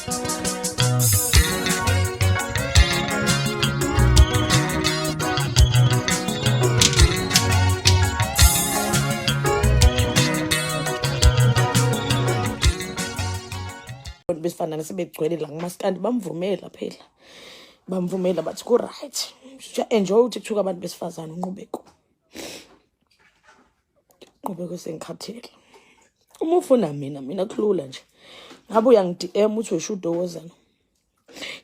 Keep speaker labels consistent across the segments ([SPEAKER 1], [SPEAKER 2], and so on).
[SPEAKER 1] Abantu besifazane sebegcwele la kumaskandi, bamvumela phela, bamvumela, bathi ku-right, enjoy ukuthi kuthuka abantu besifazane. Unqubeko, nqubeko, sengikhathele. Uma ufuna mina, mina kulula nje, ngabe uyangi-DM uthi weshudo wozana,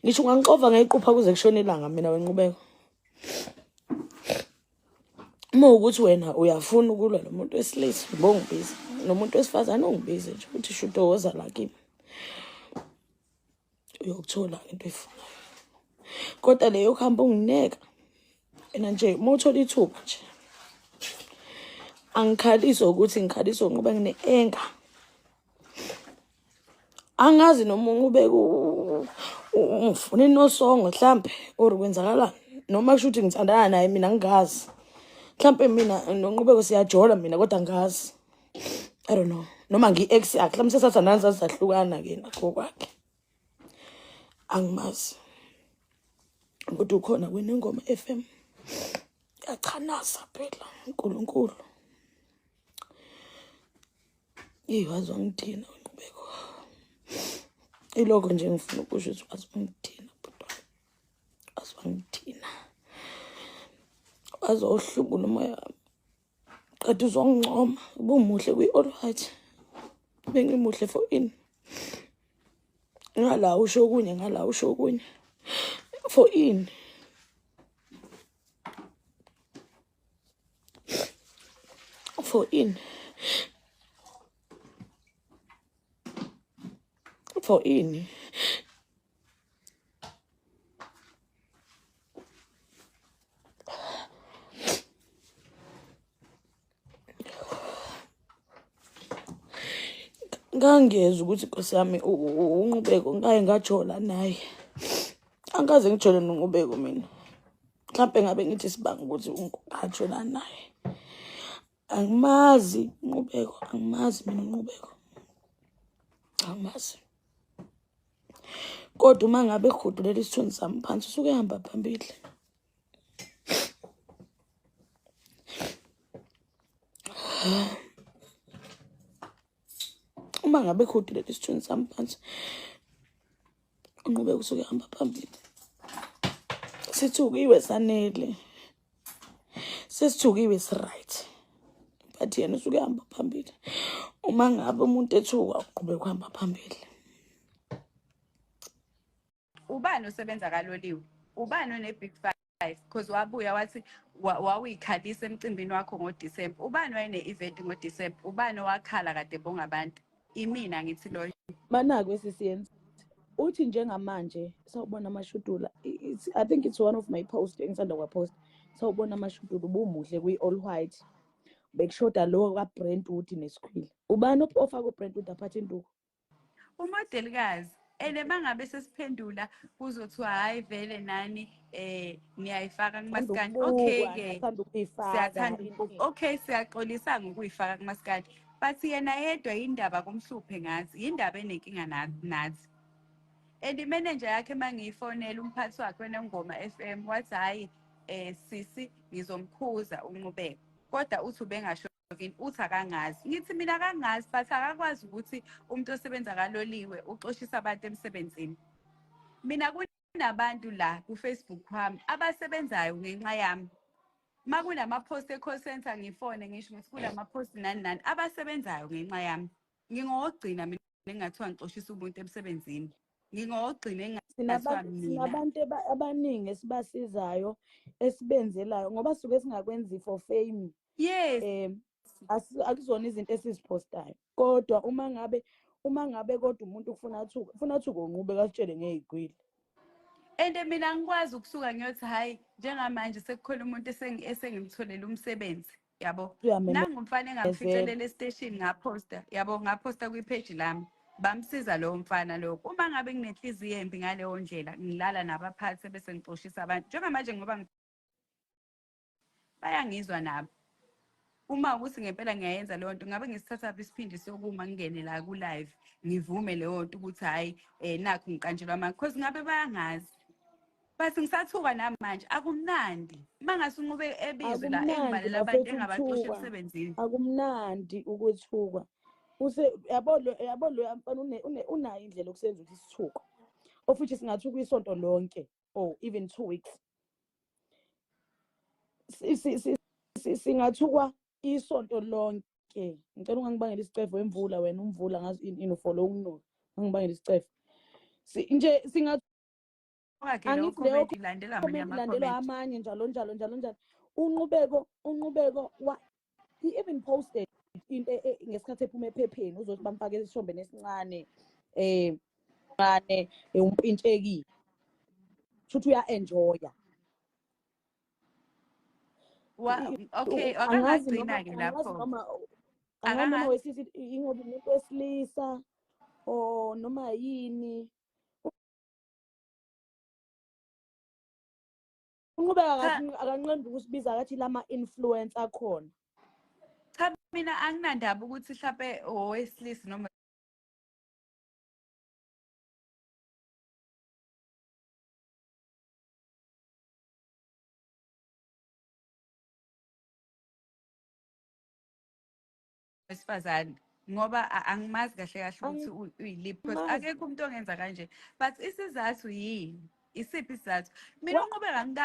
[SPEAKER 1] ngisho ungangixova ngeyiqupha kuze kushone ilanga. Mina wenqubeko, uma ukuthi wena uyafuna ukulwa nomuntu wesilisa, bongibiza, nomuntu wesifazane ungibize nje uthi shudo woza la kimi, uyokuthola into oyifunayo. Kodwa leyo kuhamba ungineka wena nje, uma uthola ithuba nje, angikhaliswa ukuthi ngikhaliswa ngoba ngine-enga. Angazi noma unqubeka ungifuna inosongo mhlampe or kwenzakalani, noma kusho ukuthi ngithandana naye, mina ngingazi. Mhlampe mina nonqubeko siyajola mina, kodwa angazi, I don't know, noma ngiyi-ex yakhe mhlawumbe, sesathandana sasahlukana-ke nakho kwakhe, angimazi. Kodwa ukhona kwenengoma FM, yachanasa phela uNkulunkulu. Eyi, waze wangidina uNqubeko. Ilokho nje ngifuna ukusho ukuthi waze wangidina bhuti wami, waze wangidina, waze wawuhlubula umoya wami. Qeda uzongincoma ubumuhle kwi-all white, bengimuhle for ini? Ngala usho okunye, ngala usho okunye, for ini? For ini? For ini? Ngangiyezwa ukuthi nkosi yami uNqubeko ngaye ngajola naye. Angikaze ngijole noNqubeko mina. Mhlampe ngabe ngithi sibanga ukuthi ngajola naye. Angimazi uNqubeko, angimazi mina uNqubeko, angimazi. Kodwa uma ngabe ehudulela isithunzi sami phansi, usuke ehamba phambili. Uma ngabe ehudulela isithunzi sami phansi uNqubeko, usuke ehamba phambili. Sithukiwe sanele, sesithukiwe, si-right, but yena usuke ehamba phambili. Uma ngabe umuntu ethuka, uqhubeka uhamba phambili.
[SPEAKER 2] Ubani osebenza kaloliwe? Ubani one-big five? Because wabuya wathi wawuyikhalisa emcimbini wakho ngoDisemba. Ubani wayene-event ngoDisemba? Ubani owakhala kade bonga abantu? Imina ngithi loyo.
[SPEAKER 1] Manako esisiyenza uthi njengamanje sawubona amashudula. I think it's one of my posts engisanda kwapost. Sawubona amashudula, ubumuhle kwi-all white, bekushoda lo kaBrentwood nesikhwili. Ubani ofaka uBrentwood aphathe induku?
[SPEAKER 2] Umodelikazi. And mangabe sesiphendula kuzothiwa hhayi vele nani niyayifaka kumaskandi. Okay ke,
[SPEAKER 1] Athanda ukuyifaka.
[SPEAKER 2] Siyathanda okay, siyaxolisa ngokuyifaka kumaskandi, but yena yedwa yindaba kumhluphe ngathi yindaba enenkinga nathi. And imenenja yakhe uma ngiyifonela, umphathi wakhe wenongoma FM, wathi hhayi sisi, ngizomkhuza uNqubeko, kodwa uthi ubengasho kini, uthi akangazi. Ngithi mina akangazi, but akakwazi ukuthi umuntu osebenza kaloliwe uxoshisa abantu emsebenzini. Mina kunabantu la ku-Facebook wami abasebenzayo ngenxa yami. Uma kunama-post e-call center, ngifone ngisho ukuthi kulama-post nani nani, abasebenzayo ngenxa yami. Ngingowokugcina mina engingathiwa ngixoshisa umuntu emsebenzini, ngingowokugcina engingathiwa mina.
[SPEAKER 1] Sinabantu abaningi esibasizayo, esibenzelayo, ngoba suke singakwenzi for fame. Akuzona izinto esiziphostayo, kodwa uma ngabe kodwa umuntu ufuna athuke, ufuna athuke unqubeka, asitshele ngey'gwili.
[SPEAKER 2] And mina angikwazi ukusuka ngiyothi hhayi, njengamanje sekukhona umuntu esengimtholele umsebenzi, yabo.
[SPEAKER 1] Uyamemezela.
[SPEAKER 2] Nangu umfana engamficelela esiteshini, ngaphosta, yabo, ngaphosta kwipheji lami, bamsiza lowo mfana lowo. Uma ngabe nginenhliziyo embi ngaleyo ndlela, ngilala nabaphathi bese ngixoshisa abantu njengamanje, ngoba bayangizwa nabo. Uma ukuthi ngempela ngiyayenza leyo nto, ngabe ngisithathaphi isiphindi sokuma ngingene la ku-live ngivume leyo nto ukuthi hhayi, nakhu ngiqanjelwa amanga, because ngabe bayangazi. But ngisathuka namanje, akumnandi. Uma ngase unqube ebizwe la
[SPEAKER 1] Akumnandi
[SPEAKER 2] engibalela abantu
[SPEAKER 1] bafethu
[SPEAKER 2] engabaxosha
[SPEAKER 1] ukuthukwa.
[SPEAKER 2] emsebenzini.
[SPEAKER 1] Akumnandi ukwethukwa. Use yabo lo, yabo lo mfana unayo indlela yokusenza ukuthi sithukwe. Of which singathukwa isonto lonke or even 2 weeks. Singathukwa isonto lonke. Ngicela ungangibangela isicefe wemvula wena, umvula ngazi in follow ukunuka. Ungangibangela isicefe. Nje singa
[SPEAKER 2] Kwakhe leyo
[SPEAKER 1] angithi leyo
[SPEAKER 2] comment ilandela amanye
[SPEAKER 1] comment ilandelwa
[SPEAKER 2] ama-comment.
[SPEAKER 1] amanye njalo njalo njalo njalo. Unqubeko wa he even posted into ngesikhathi ephuma ephepheni, uzothi bamfake esithombeni esincane, ncane, umpintshekile. Shuthi uya-enjoya.
[SPEAKER 2] Okay,
[SPEAKER 1] Angazi noma
[SPEAKER 2] akangagcina-ke
[SPEAKER 1] angazi
[SPEAKER 2] lapho.
[SPEAKER 1] noma angazi noma wesisi ingoba umuntu wesilisa or noma yini. Unqubeka
[SPEAKER 2] Cha.
[SPEAKER 1] akanqendi ukusibiza akathi lama influencer akhona.
[SPEAKER 2] Cha, mina anginandaba ukuthi mhlambe owesilisa noma wesifazane, ngoba angimazi kahle kahle ukuthi uyiliphi, because
[SPEAKER 1] Angimazi.
[SPEAKER 2] akekho umuntu ongenza kanje. But isizathu yini? Isiphi isizathu? Mina unqubeka angikaze